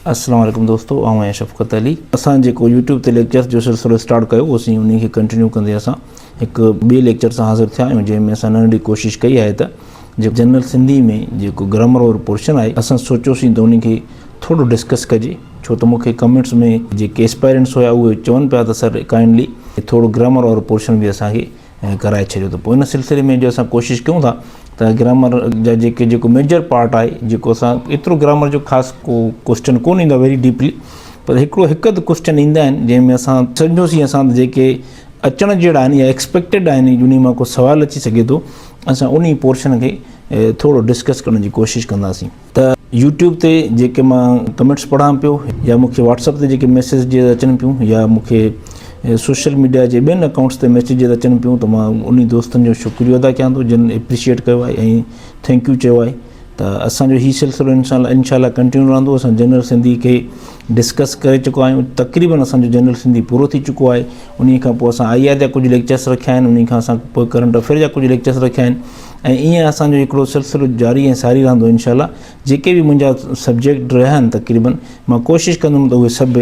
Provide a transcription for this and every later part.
السلام عليڪم دوستو آئون آهيان شفقت علي اسان جيڪو يوٽيوب تي ليڪچرس جو سلسلو اسٽارٽ ڪيو هوسين انهي کي ڪنٽينيو ڪندي اسان هڪ ٻي ليڪچر سان حاضر ٿيا آهيون جنهن ۾ اسان ننڍڙي ڪوشش ڪئي آهي ته جيڪو جنرل سنڌي ۾ جيڪو گرامر وارو پورشن آهي اسان سوچيوسين ته انهي کي ٿورو ڊسڪس ڪجي ڇو ته مونکي ڪمينٽس ۾ جيڪي اسپائرنٽس هيا اهي چون پيا ته سر ڪائنڊلي ٿورو گرامر وارو پورشن به اسان کي ۽ ڪرائي ڇڏيو ته پوء ان سلسلي ۾ جو اسان ڪوشش ڪيون ٿا ته گرامر جا جيڪي جيڪو ميجر پارٽ آهي جيڪو اسان ايترو گرامر جو خاص ڪو ڪوشچن ڪون ايندو آهي ويري ڊيپلي پر هڪڙو هڪ اڌ ڪوشچن ايندا آهن جنهن ۾ اسان سمجهوسين اسان جيڪي اچڻ جهڙا آهن يا ايڪسپيڪٽيڊ آهن انهي مان ڪو سوال اچي سگهي ٿو اسان انهي پورشن کي ٿورو ڊسڪس ڪرڻ جي ڪوشش ڪنداسين ته يوٽيوب تي جيڪي مان ڪمينٽس پڙهان پيو يا مون کي واٽس اپ تي جيڪي ميسيجز اچن پيون يا مون کي سوشل ميڊيا جي ٻين اڪائونٽس تي ميسيجز اچن پيون ته مان انهي دوستن جو شڪريو ادا ڪيان ٿو جن اپريشيئيٽ ڪيو آهي ۽ thank you چيو آهي ته اسان جو هي سلسلو انشاء الله انشاء الله ڪنٽينيو رهندو اسان جنرل سنڌي کي ڊسڪس ڪري چڪا آهيون تقريبن اسان جو جنرل سنڌي پورو ٿي چڪو آهي انهي کان پوء اسان I R جا ڪجهه ليڪچرس رکيا آهن انهي کان اسان پوء ڪرنٽ افيئر جا ڪجهه ليڪچرس رکيا آهن ۽ ائين اسان جو هڪڙو سلسلو جاري ۽ ساري رهندو انشاء الله جيڪي به منهنجا سبجيڪٽ رهيا آهن تقريبن مان ڪوشش ڪندم ته اهي سڀ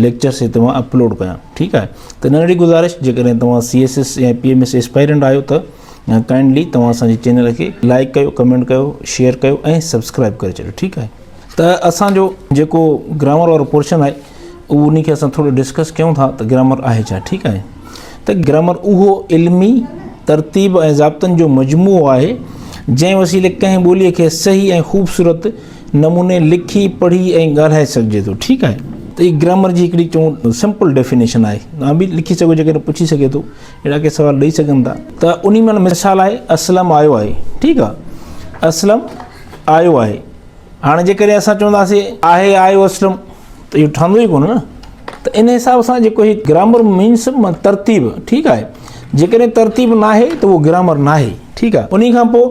ليڪچرس هتي مان اپلوڊ ڪيان ٺيڪ آهي ته ننڍڙي گذارش جيڪڏهن توهان سي ايس ايس يا پي ايم ايس اسپائرنٽ آهيو ته ڪائنڊلي توهان اسان جي چينل کي لائڪ ڪيو ڪمينٽ ڪيو شيئر ڪيو ۽ سبسڪرائب ڪري ڇڏيو ٺيڪ آهي ته اسان جو جيڪو گرامر وارو پورشن آهي اهو ان کي اسان ٿورو ڊسڪس ڪيون ٿا ته گرامر آهي ڇا ٺيڪ آهي ته گرامر اهو علمي ترتيب ۽ ضابطن جو مجموعو آهي جنهن وسيلي ڪنهن ٻوليء کي صحيح ۽ خوبصورت نموني لکي پڙهي ۽ ڳالهائي سگهجي ٿو ٺيڪ آهي ته هي گرامر جي هڪڙي چون سمپل ڊيفينيشن آهي توهان به لکي سگهو جيڪڏهن پڇي سگهي ٿو اهڙا ڪي سوال ڏئي سگهن ٿا ته انهي ۾ مثال آهي اسلم آيو آهي ٺيڪ آهي اسلم آيو آهي هاڻي جيڪڏهن اسان چونداسين آهي آيو اسلم ته اهو ٺهندو ئي ڪونه نه ته ان حساب سان جيڪو هي گرامر مينس ترتيب ٺيڪ آهي جيڪڏهن ترتيب ناهي ته اهو گرامر ناهي ٺيڪ آهي انهي کان پوء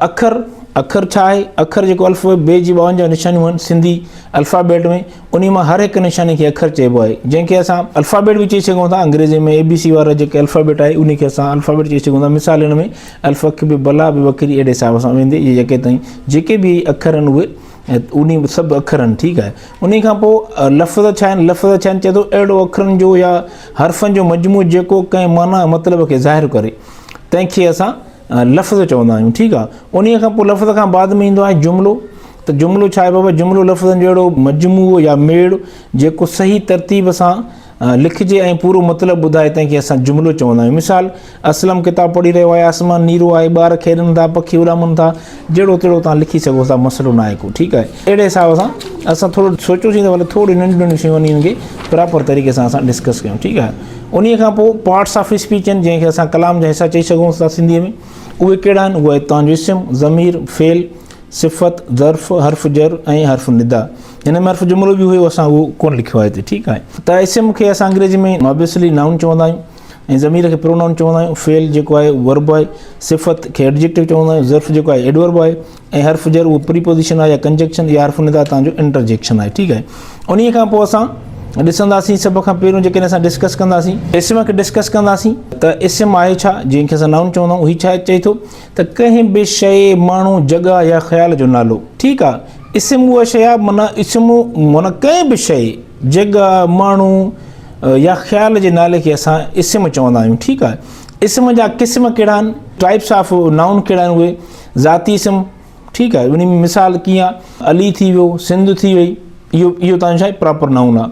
اکر اکر ڇا آهي اکر جيڪو الف بي جي 52 نشانيون آهن سنڌي الفابيٽ ۾ انهي مان هر هڪ نشاني کي اکر چئبو آهي جنهن کي اسان الفابيٽ به چئي سگهون ٿا انگريزي ۾ اي بي سي وارا جيڪي الفابيٽ آهي انهي کي اسان الفابيٽ چئي سگهون ٿا مثال هن ۾ الف اک به بلا به وکري اهڙي حساب سان ويندي جيڪي تائين جيڪي به اکر آهن اهي انهي سڀ اکر آهن ٺيڪ آهي انهي کان پوء لفظ ڇا آهن لفظ ڇا آهن چئي ٿو اهڙو اکرن جو يا حرفن جو مجموعو جيڪو ڪنهن معنيٰ مطلب کي ظاهر ڪري تنهن کي اسان لفظ چوندا آهيون ٺيڪ آهي انهي کان پوء لفظ کان بعد ۾ ايندو آهي جملو ته جملو ڇا آهي بابا جملو لفظن جو اهڙو مجموعو يا ميڙ جيڪو صحيح ترتيب سان لکجي ۽ پورو مطلب ٻڌائي تنهن کي اسان جملو چوندا آهيون. مثال، اسلم ڪتاب پڙهي رهيو آهي، آسمان نيرو آهي، ٻار کيڏن ٿا، پکي اڏامن ٿا، جهڙو تهڙو توهان لکي سگهو ٿا مسئلو ناهي ڪو ٺيڪ آهي. اهڙي حساب سان اسان ٿورو سوچيوسين ته ڀلي ٿوريون ننڍيون ننڍيون شيون انهن کي پراپر طريقي سان اسان ڊسڪس ڪيون ٺيڪ آهي. انهيء کان پوء پارٽس آف اسپيچ آهن جنهن کي اسان ڪلام جا حصا چئي سگهون ٿا سنڌيء ۾ اهي ڪهڙا آهن اهي توهان جو اسم، ضمير، فعل، صفت، ظرف، حرف جر ۽ حرف ندا. هن ۾ حرف جملو به هيو اسان اهو ڪونه لکيو آهي هتي ٺيڪ آهي. ته اسم کي اسان انگريزي ۾ Obviously Noun چوندا آهيون ۽ ضمير کي Pronoun چوندا آهيون، فعل جيڪو آهي Verb آهي، صفت کي Adjective چوندا آهيون، ظرف جيڪو آهي Adverb آهي ۽ حرف جر اهو Preposition آهي يا Conjunction يا حرف ندا تان جو Interjection آهي ٺيڪ آهي. انهيء کان پوء اسان ڏسنداسين سڀ کان پهريون جيڪڏهن اسان ڊسڪس ڪنداسين اسم کي ڊسڪس ڪنداسين ته اسم آهي ڇا جنهن کي اسان نائون چوندا آهيون هي ڇا چئي ٿو ته ڪنهن به شيء، ماڻهو، جڳهه يا خيال جو نالو. ٺيڪ آ، اسم اها شيء آ معنيٰ اسم معنيٰ ڪنهن به شيء، جڳهه، ماڻهو يا خيال جي نالي کي اسان اسم چوندا آهيون. ٺيڪ آ، اسم جا قسم ڪهڙا آهن؟ ٽائپس آف نائون ڪهڙا آهن؟ اهي ذاتي اسم، ٺيڪ آ، انهي ۾ مثال ڪيئن آ، علي ٿي ويو، سنڌ ٿي وئي، اهو اهو تان ڇا آهي پراپر نائون آ.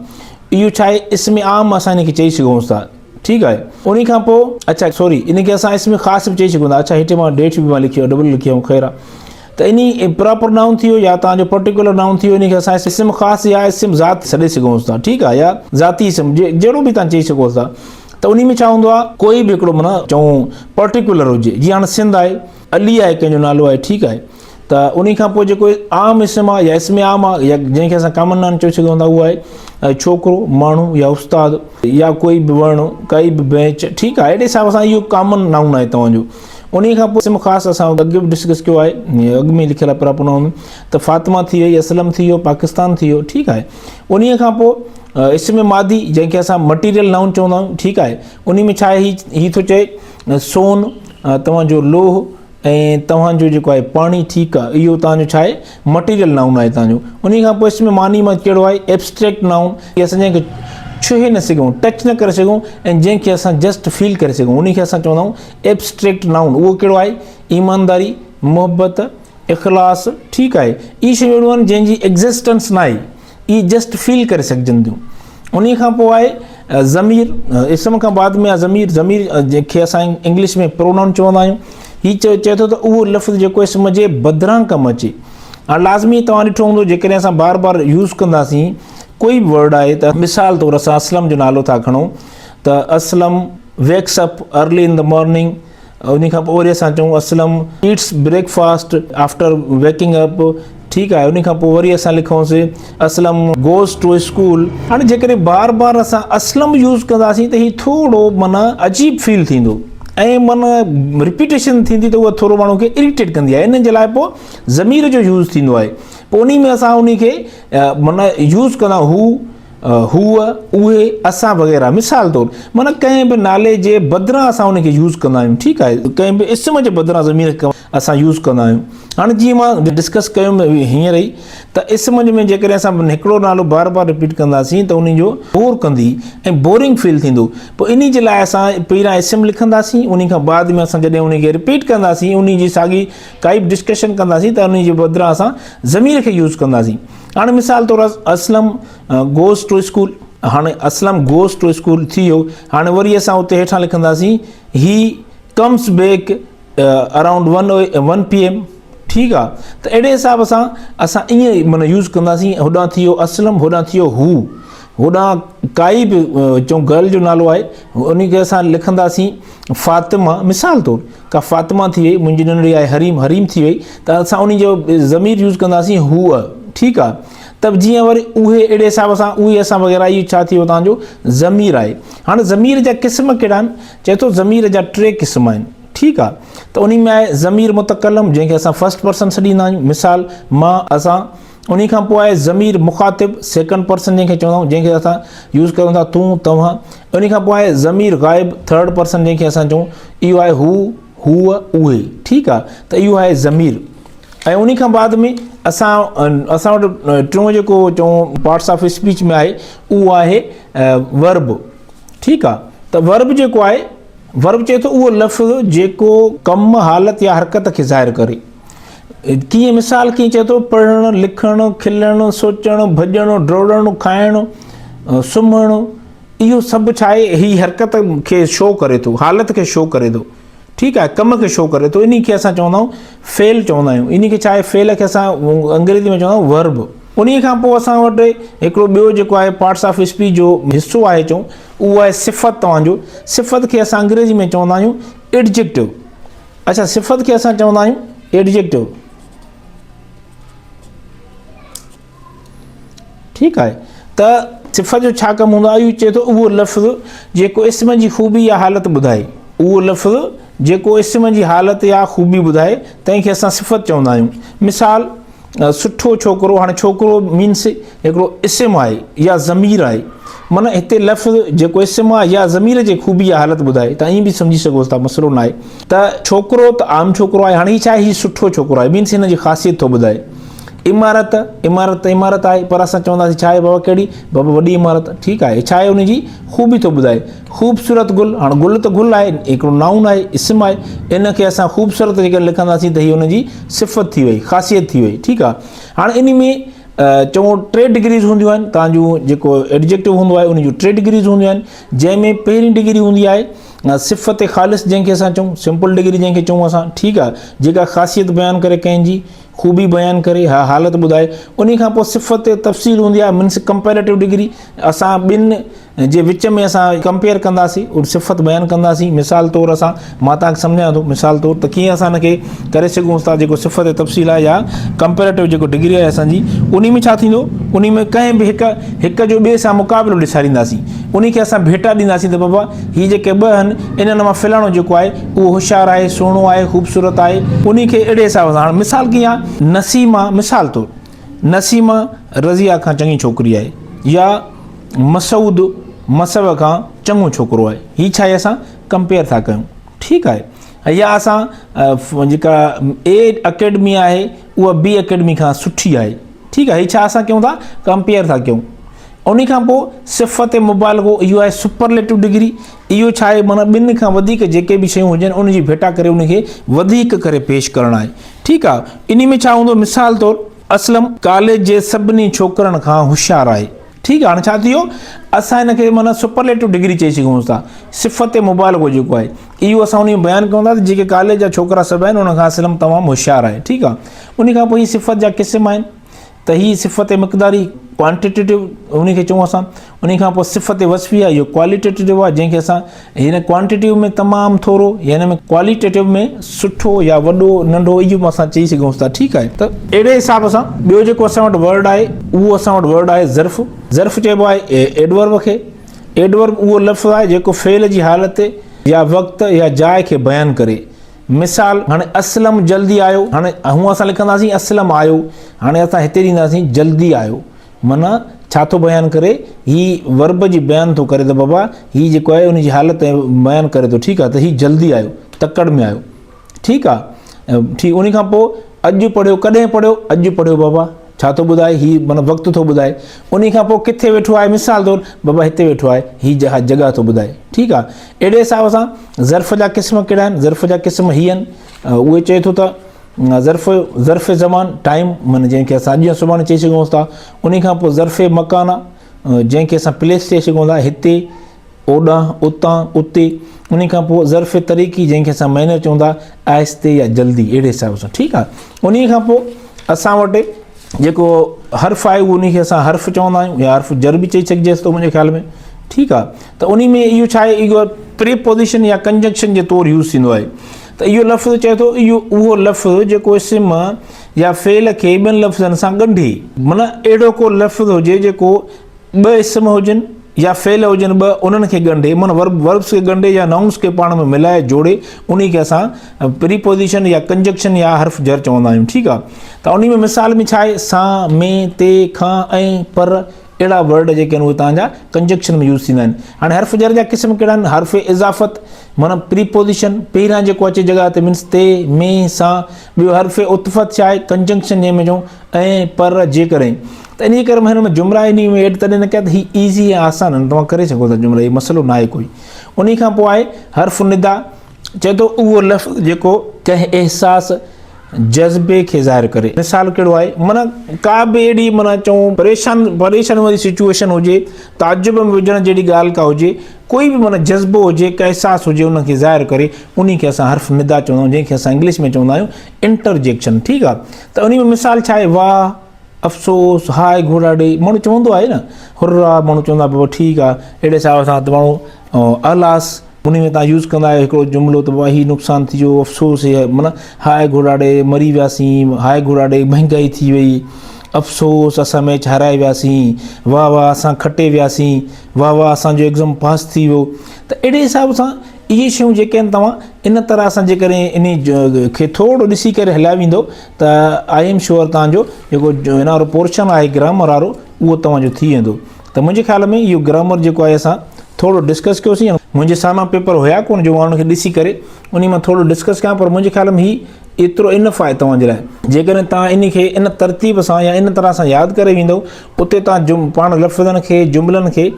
اهو ڇا آهي اسم عام اسان ان کي چئي سگهون ٿا. ٺيڪ آهي انهي کان پوء اڇا سوري انهي کي اسان اسم خاص به چئي سگهون ٿا اڇا هتي مان ڊيٽ به مان لکي ڊبل لکي آيو خير آ ته انهي پراپر نائون ٿي ويو يا تان جو پرٽيڪولر نائون ٿي ويو انهي کي اسان اسم خاص يا اسم ذات سڏي سگهون ٿا ٺيڪ آ يا ذاتي اسم جهڙو به تان چئي سگهو ٿا ته انهي ۾ ڇا هوندو آ ڪوئي به هڪڙو معنيٰ چئون پرٽيڪولر هجي جيئن هاڻي سنڌ آهي علي آهي ڪنهن جو نالو آهي ٺيڪ آهي ته انهي کان پوء جيڪو عام اسم آهي يا اسم عام آهي يا جنهن کي اسان ڪامن نائون چئي سگهون ٿا اهو آهي ڇوڪرو ماڻهو يا استاد يا ڪوئي به وڻ ڪائي به بينچ ٺيڪ آهي اهڙي حساب سان اهو ڪامن نائون آهي توهان جو انهي کان پوء اسم خاص اسان اڳ به ڊسڪس ڪيو آهي اڳ ۾ لکيل آهي پراپر نائون ته فاطمه ٿي وئي اسلم ٿي ويو پاڪستان ٿي ويو ٺيڪ آهي انهي کان پوء اسم مادي جنهن کي اسان مٽيريل نائون چوندا آهيون ٺيڪ آهي انهي ۾ ڇا آهي هي ٿو چئي سون توهان جو لوهه ۽ توهان جو جيڪو آهي پاڻي ٺيڪ آهي اهو توهان جو ڇا آهي مٽيريل نائون آهي توهان جو انهي کان پوء اسم معني مان ڪهڙو آهي ابسٽريڪٽ نائون هي اسان جنهن کي ڇهي نه سگهون ٽچ نه ڪري سگهون ۽ جنهن کي اسان جسٽ فيل ڪري سگهون انهي کي اسان چوندا آهيون ابسٽريڪٽ نائون اهو ڪهڙو آهي ايمانداري محبت اخلاص ٺيڪ آهي اهي شيون اهڙيون آهن جنهن جي ايگزسٽنس نه آهي اهي جسٽ فيل ڪري سگهجن ٿيون. انهي کان پوء آهي ضمير، اسم کان بعد ۾ آهي ضمير، ضمير جنهن کي اسان انگلش ۾ پرونائون چوندا آهيون. هي چئي ٿو ته اهو لفظ جيڪو اسم جي بدران ڪم اچي. هاڻ لازمي توهان ڏٺو هوندو جيڪڏهن اسان بار بار يوز ڪنداسين ڪوئي به ورڊ آهي ته مثال طور اسان اسلم جو نالو ٿا کڻون ته Aslam wakes up early in the morning انهي کان پوء وري اسان چئون Aslam eats breakfast after waking up ٺيڪ آهي انهي کان پوء وري اسان لکونس اسلم گوز ٽو اسڪول هاڻي جيڪڏهن بار بار اسان اسلم يوز ڪنداسين ته هي ٿورو معنيٰ عجيب فيل ٿيندو ۽ معنيٰ رپيٽيشن ٿيندي ته اها ٿورو ماڻهو کي اريٽيٽ ڪندي آهي ان جي لاء پوء ضمير جو يوز ٿيندو آهي پوء انهي ۾ اسان انهي کي معنيٰ يوز ڪندا هو هوء، اهي، اسان وغيره مثال طور معنيٰ ڪنهن به نالي جي بدران اسان ان کي يوز ڪندا آهيون ٺيڪ آهي ڪنهن به اسم جي بدران ضمير کي اسان يوز ڪندا آهيون هاڻي جيئن مان ڊسڪس ڪيم هينئر ئي ته اسم ۾ جيڪڏهن اسان هڪڙو نالو بار بار رپيٽ ڪنداسين ته ان جو بور ڪندي ۽ بورنگ فيل ٿيندو پوء انهي جي لاء اسان پهريان اسم لکنداسين انهي کان بعد ۾ اسان جڏهن ان کي رپيٽ ڪنداسين انهي جي ساڳي ڪائي به ڊسڪشن ڪنداسين ته انهي جي بدران اسان ضمير کي يوز ڪنداسين هاڻي مثال طور اسلم گوز ٽو اسڪول هاڻي اسلم گوز ٽو اسڪول ٿي ويو هاڻي وري اسان اتي هيٺان لکنداسين he comes back around one P M ٺيڪ آ ته اهڙي حساب سان اسان ائين معنی يوز ڪنداسين هوڏانهن ٿي ويو اسلم هوڏانهن ٿي ويو هو هوڏانهن ڪائي به چون گرل جو نالو آهي ان کي اسان لکنداسين فاطمه مثال طور ڪا فاطمه ٿي وئي منهنجي ننڍڙي آهي حريم حريم ٿي وئي ته اسان ان جو ضمير يوز ڪنداسين هوء ٺيڪ آ ته جيئن وري اهي اهڙي حساب سان اهي اسان وغيره اهو ڇا ٿي ويو تان جو ضمير آهي هاڻي ضمير جا قسم ڪهڙا آهن چئي ٿو ضمير جا ٽي قسم آهن ٺيڪ آ ته انهي ۾ آهي ضمير متڪلم جنهن کي اسان فرسٽ پرسن سڏيندا آهيون مثال مان اسان انهي کان پوء آهي ضمير مخاطب سيڪنڊ پرسن جنهن کي چوندا آهيون جنهن کي اسان يوز ڪريون ٿا تون توهان انهي کان پوء آهي ضمير غائب ٿرڊ پرسن جنهن کي اسان چئون اهو آهي هو هوء اهي ٺيڪ آ ته اهو آهي ضمير ۽ انهي کان بعد ۾ اسان اسان وٽ ٽيون جيڪو چئون پارٽس آف اسپيچ ۾ آهي اهو آهي ورب ٺيڪ آ ته ورب جيڪو آهي ورب چئي ٿو اهو لفظ جيڪو ڪم حالت يا حرڪت کي ظاهر ڪري ڪيئن مثال ڪيئن چئي ٿو پڙهڻ، لکڻ، کلڻ، سوچڻ، ڀڄڻ، ڊوڙڻ، کائڻ، سمهڻ اهو سڀ ڇا آهي هي حرڪت کي شو ڪري ٿو حالت کي شو ڪري ٿو ٺيڪ آهي ڪم کي شو ڪري ٿو انهي کي اسان چوندا آهيون فعل چوندا آهيون انهي کي ڇا آهي فعل کي اسان انگريزي ۾ چوندا آهيون ورب انهي کان پوء اسان وٽ هڪڙو ٻيو جيڪو آهي پارٽس آف اسپيچ جو حصو آهي چئون اهو آهي صفت توهان جو صفت کي اسان انگريزي ۾ چوندا آهيون ايڊجيڪٽو اڇا صفت کي اسان چوندا آهيون ايڊجيڪٽو ٺيڪ آهي ته صفت جو ڇا ڪم هوندو آهي اهو چئي ٿو اهو لفظ جيڪو اسم جي خوبي يا حالت ٻڌائي اهو لفظ جيڪو اسم جي حالت يا خوبي ٻڌائي تنهن کي اسان صفت چوندا آهيون مثال سٺو ڇوڪرو هاڻي ڇوڪرو مينس هڪڙو اسم آهي يا ضمير آهي معنيٰ هتي لفظ جيڪو اسم آهي يا ضمير جي خوبي يا حالت ٻڌائي ته ائين به سمجهي سگهو ٿا مسئلو ناهي ته ڇوڪرو ته عام ڇوڪرو آهي هاڻي هي ڇا آهي هي سٺو ڇوڪرو آهي مينس هن جي خاصيت ٿو ٻڌائي عمارت عمارت ته عمارت آهي پر اسان چونداسين ڇا آهي بابا ڪهڙي بابا وڏي عمارت ٺيڪ آهي ڇا آهي ان جي خوبي ٿو ٻڌائي خوبصورت گل هاڻ گل ته گل آهي هڪڙو نائون آهي اسم آهي ان کي اسان خوبصورت جيڪڏهن لکنداسين ته هي ان جي صفت ٿي وئي خاصيت ٿي وئي ٺيڪ آهي هاڻ ان ۾ چئون ٽي ڊگريز هونديون آهن تان جون جيڪو ايڊجيڪٽو هوندو آهي ان جون ٽي ڊگريز هونديون آهن جنهن ۾ پهرين ڊگري هوندي آهي صفت خالص جنهن کي اسان چئون سمپل ڊگري جنهن کي چئون اسان ٺيڪ آهي جيڪا خاصيت بيان ڪري ڪنهن جي خوبي بيان ڪري ها حالت ٻڌائي ان کان پوء صفت تفصيل هوندي آهي مينس ڪمپيريٽو ڊگري اسان ٻن جي وچ ۾ اسان ڪمپيئر ڪنداسين ان صفت بيان ڪنداسين مثال طور اسان مان توهان کي سمجهايان ٿو مثال طور ته ڪيئن اسان ان کي ڪري سگهون ٿا جيڪو صفت تفصيل آهي يا ڪمپيريٽو جيڪو ڊگري آهي اسان جي انهي ۾ ڇا ٿيندو انهي ۾ ڪنهن به هڪ هڪ جو ٻئي سان مقابلو ڏيکارينداسين انهي کي اسان ڀيٽا ڏينداسين ته بابا هي جيڪي ٻه آهن انهن مان فلاڻو جيڪو آهي اهو هوشيار آهي سهڻو آهي خوبصورت آهي انهي کي اهڙي حساب سان هاڻ مثال ڪيئن آهي نسيمه مثال طور نسيمه رضيه کان چڱي ڇوڪري آهي يا مسعود مصعب کان چڱو ڇوڪرو آهي. هي ڇا آهي اسان ڪمپيئر ٿا ڪيون. ٺيڪ آهي. يا اسان جيڪا اي اڪيڊمي آهي اها بي اڪيڊمي کان سٺي آهي ٺيڪ آهي هي ڇا اسان ڪيون ٿا ڪمپيئر ٿا ڪيون. انهي کان پوء صفت مبالغو اهو آهي سپرليٽو ڊگري اهو ڇا آهي معنيٰ ٻن کان وڌيڪ جيڪي به شيون هجن ان جي ڀيٽا ڪري ان کي وڌيڪ ڪري پيش ڪرڻ آهي ٺيڪ آهي انهي ۾ ڇا هوندو مثال طور اسلم ڪاليج جي سڀني ڇوڪرن کان هوشيار آهي ٺيڪ آهي هاڻي ڇا ٿي ويو اسان هن کي معنيٰ سپرليٽو ڊگري چئي سگهون ٿا صفت مبالغو جيڪو آهي اهو اسان انهي ۾ بيان ڪيون ٿا ته جيڪي ڪاليج جا ڇوڪرا سڀ آهن انهن کان اسلم تمام هوشيار آهي ٺيڪ آهي انهي کان پوء هي صفت جا قسم آهن ته هي صفت مقداري، Quantitative، انهي کي چئون اسان، انهي کان پوء صفت وصفي آهي اهو Qualitative آهي جنهن کي اسان هن Quantitative ۾ تمام ٿورو يا هن ۾ Qualitative ۾ سٺو يا وڏو ننڍو اهو به اسان چئي سگهون ٿا ٺيڪ آهي ته اهڙي حساب سان ٻيو جيڪو اسان وٽ ورڊ آهي اهو اسان وٽ ورڊ آهي ظرف ظرف چئبو آهي Adverb کي Adverb اهو لفظ آهي جيڪو فعل جي حالت يا وقت يا جاء کي بيان ڪري. مثال، هاڻي اسلم جلدي آيو، هاڻي هونء اسان لکنداسين اسلم آيو، هاڻي اسان هتي ڏينداسين جلدي آيو، معنيٰ ڇا ٿو بيان ڪري، هي ورب جي بيان ٿو ڪري ته بابا هي جيڪو آهي ان جي حالت بيان ڪري ٿو ٺيڪ آهي ته هي جلدي آيو، تڪڙ ۾ آيو، ٺيڪ آهي، ٺيڪ ان کان پوء اڄ پڙهيو، ڪڏهن پڙهيو، اڄ پڙهيو بابا. ڇا ٿو ٻڌائي هي معنيٰ وقت ٿو ٻڌائي انهي کان پوء ڪٿي ويٺو آهي مثال طور بابا هتي ويٺو آهي هي جڳهه ٿو ٻڌائي ٺيڪ آهي اهڙي حساب سان ظرف جا قسم ڪهڙا آهن ظرف جا قسم هي آهن اهي چئي ٿو ته ظرف ظرف زمان ٽائيم معنيٰ جنهن کي اسان اڄ يا سڀاڻي چئي سگهون ٿا انهي کان پوء ظرف مڪان آهي جنهن کي اسان پليس چئي سگهون ٿا هتي اوڏانهن، اتان، اتي، انهي کان پوء ظرف طريقي جنهن کي اسان مئنر چئون ٿا آهستي يا جلدي اهڙي حساب سان ٺيڪ آهي. انهي کان پوء اسان وٽ جيڪو حرف آهي اهو انهي کي اسان حرف چوندا آهيون يا حرف جر به چئي سگهجي ٿو منهنجي خيال ۾ ٺيڪ آهي ته انهي ۾ اهو ڇا آهي اهو پريپوزيشن يا ڪنجنڪشن جي طور يوز ٿيندو آهي ته اهو لفظ چئي ٿو اهو اهو لفظ جيڪو اسم يا فعل کي ٻين لفظن سان ڳنڍي معنيٰ اهڙو ڪو لفظ هجي جيڪو ٻه اسم هجن يا فعل هجن ٻه انهن کي ڳنڍي معنيٰ ورب Verbs کي ڳنڍي يا Nouns کي پاڻ ۾ ملائي جوڙي انهي کي اسان پريپوزيشن يا ڪنجڪشن يا حرف جر چوندا آهيون ٺيڪ آهي ته انهي ۾ مثال ۾ ڇا آهي سان، ۾، تي، کان، ۽ پر اهڙا ورڊ جيڪي آهن اهي توهان جا ڪنجڪشن ۾ يوز ٿيندا آهن هاڻي حرف جر جا قسم ڪهڙا آهن حرف اضافت معنيٰ پريپوزيشن پهريان جيڪو اچي جڳهه تي مينس تي، ۾، سان ٻيو حرف عطفت ڇا آهي ڪنجنڪشن جنهن ۾ چئون ۽ پر جيڪڏهن ته انهيء ڪري مان هن ۾ جملا انهيء ۾ ايڊ تڏهن نه ڪيا ته هي ايزي ۽ آسان آهن توهان ڪري سگهو ٿا جملا هي مسئلو ناهي ڪوئي انهيء کان پوء آهي حرف ندا چئي ٿو اهو لفظ جيڪو ڪنهن احساس جذبي کي ظاهر ڪري مثال ڪهڙو آهي معنيٰ ڪا به اهڙي معنيٰ چئون پريشان پريشان واري سچوئيشن هجي تعجب ۾ وجهڻ جهڙي ڳالهه ڪا هجي ڪوئي به معنيٰ جذبو هجي ڪا احساس هجي ان کي ظاهر ڪري انهي کي اسان حرف ندا چوندا آهيون جنهن کي اسان انگلش ۾ چوندا آهيون انٽرجيڪشن ٺيڪ آ ته انهي ۾ مثال ڇا آهي واهه افسوس هاء گهوڙا ڙي ماڻهو چوندو آهي نه هرا ماڻهو چوندا بابا ٺيڪ آ اهڙي حساب سان ته ماڻهو الاس انهي ۾ تان يوز ڪندا آهيو هڪڙو جملو ته بابا هي نقصان ٿي ويو افسوس هي معنيٰ هاء گهوڙا ڙي مري وياسين هاء گهوڙا ڙي مهنگائي ٿي وئي افسوس اسان ميچ هارائي وياسين واهه واهه اسان کٽي وياسين واهه واهه اسان جو ايگزام پاس ٿي ويو ته اهڙي حساب سان اهي شيون جيڪي آهن توهان ان طرح سان جيڪڏهن انهي کي ٿورو ڏسي ڪري هليا ويندو ته I am sure توهان جو جيڪو هن وارو پورشن آهي گرامر وارو اهو توهان جو ٿي ويندو ته منهنجي خيال ۾ اهو گرامر جيڪو آهي اسان ٿورو ڊسڪس ڪيوسين منهنجي سامهون پيپر هيا ڪونه جو مان ان کي ڏسي ڪري انهي مان ٿورو ڊسڪس ڪيان پر منهنجي خيال ۾ هي ايترو انف آهي توهان جي لاء جيڪڏهن توهان ان کي ان ترتيب سان يا ان طرح سان ياد ڪري ويندو اتي توهان پاڻ لفظن کي جملن کي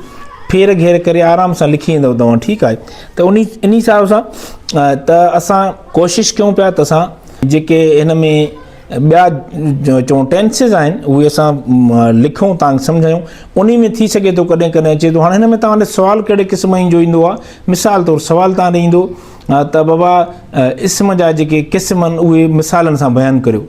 ڦير گهير ڪري آرام سان لکي ايندو توهان ٺيڪ آهي ته انهي انهي حساب سان ته اسان ڪوشش ڪيون پيا ته اسان جيڪي هن ۾ ٻيا چون ٽينسز آهن اهي اسان لکون توهان کي سمجهايون انهي ۾ ٿي سگهي ٿو ڪڏهن ڪڏهن اچي ٿو هاڻي هن ۾ توهان ڏي سوال ڪهڙي قسم جو ايندو آهي مثال طور سوال توهان ڏي ايندو ته بابا اسم جا جيڪي قسم آهن اهي مثالن سان بيان ڪريو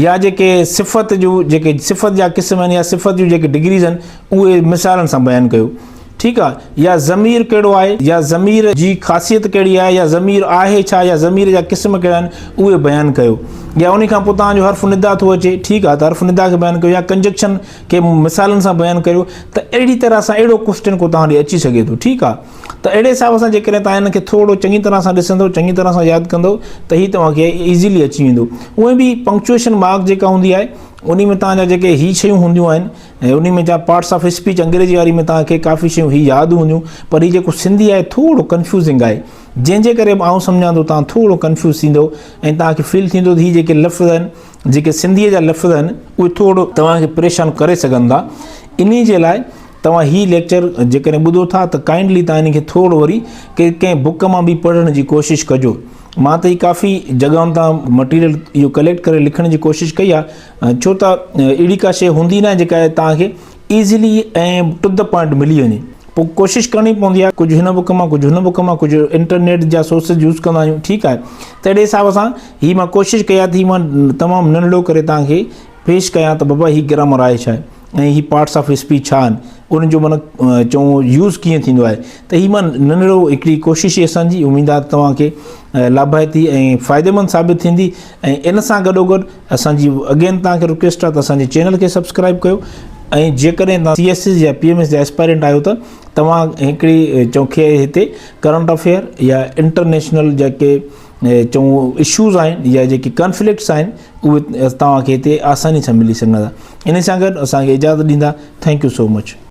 يا جيڪي صفت جون جيڪي صفت جا قسم آهن يا صفت جون جيڪي ڊگريز آهن اهي مثالن سان بيان ڪيو ٺيڪ آ يا ضمير ڪهڙو آهي يا ضمير جي خاصيت ڪهڙي آهي يا ضمير آهي ڇا يا ضمير جا قسم ڪهڙا آهن اهي بيان ڪيو يا انهي کان پوء توهان جو حرف ندا ٿو اچي ٺيڪ آ ته حرف ندا کي بيان ڪيو يا ڪنجڪشن کي مثالن سان بيان ڪريو ته اهڙي طرح سان اهڙو ڪوسچن ڪو توهان ڏي اچي سگهي ٿو ٺيڪ آ ته اهڙي حساب سان جيڪڏهن توهان هن کي ٿورو چڱي طرح سان ڏسندو چڱي طرح سان ياد ڪندو ته هي توهان کي ايزيلي اچي ويندو اونئن به پنڪچوئيشن مارڪ جيڪا هوندي آهي انهي ۾ توهان جا جيڪي هي شيون هونديون آهن ۽ انهي ۾ جا پارٽس آف اسپيچ انگريزي واري ۾ توهان کي ڪافي شيون هي ياد هونديون پر هي جيڪو سنڌي آهي ٿورو ڪنفيوزنگ آهي جنهن جي ڪري به آئون سمجهان ٿو توهان ٿورو ڪنفيوز ٿيندو ۽ توهان کي فيل ٿيندو ته هي جيڪي لفظ آهن جيڪي سنڌي جا لفظ آهن اهي ٿورو توهان کي پريشان ڪري سگهن ٿا. انهي جي لاء توهان هي ليڪچر جيڪڏهن ٻڌو ٿا ته ڪائنڊلي توهان ان کي ٿورو وري ڪنهن بڪ مان به پڙهڻ جي ڪوشش ڪجو. مان ته هي ڪافي جڳهن تان مٽيريل اهو ڪليڪٽ ڪري لکڻ جي ڪوشش ڪئي آهي ڇو ته اهڙي ڪا شيء هوندي ناهي جيڪا توهان کي ايزلي ۽ ٽو the point ملي وڃي. پوء ڪوشش ڪرڻي پوندي آهي ڪجهه هن بڪ مان ڪجهه هن بڪ مان ڪجهه انٽرنيٽ جا سورسز يوز ڪندا آهيون ٺيڪ آهي ته اهڙي حساب سان هي مان ڪوشش ڪئي آهي ته هي مان تمام ننڍڙو ڪري توهان کي پيش ڪيان ته بابا هي گرامر آهي ڇا ۽ هي پارٽس آف اسپيچ ڇا آهن انهن جو معنی چئون يوز ڪيئن ٿيندو آهي ته هي مان ننڍڙو هڪڙي ڪوشش اسان جي اميد آهي توهان کي لاڀائتي ۽ فائديمند ثابت ٿيندي ۽ ان سان گڏو گڏ اسان جي اگين توهان کي رڪويسٽ آهي ته اسان جي چينل کي سبسڪرائب ڪيو ۽ جيڪڏهن توهان سي ايس ايس يا پي ايم ايس جا اسپائرنٽ آهيو ته توهان هڪڙي چونکي هتي ڪرنٽ افيئر يا انٽرنيشنل جيڪي چئون اشوز آهن يا جيڪي ڪانفلڪٽس آهن اهي توهان کي هتي آساني سان ملي سگهندا. ان سان گڏ اسان کي اجازت ڏيندا. Thank you so much.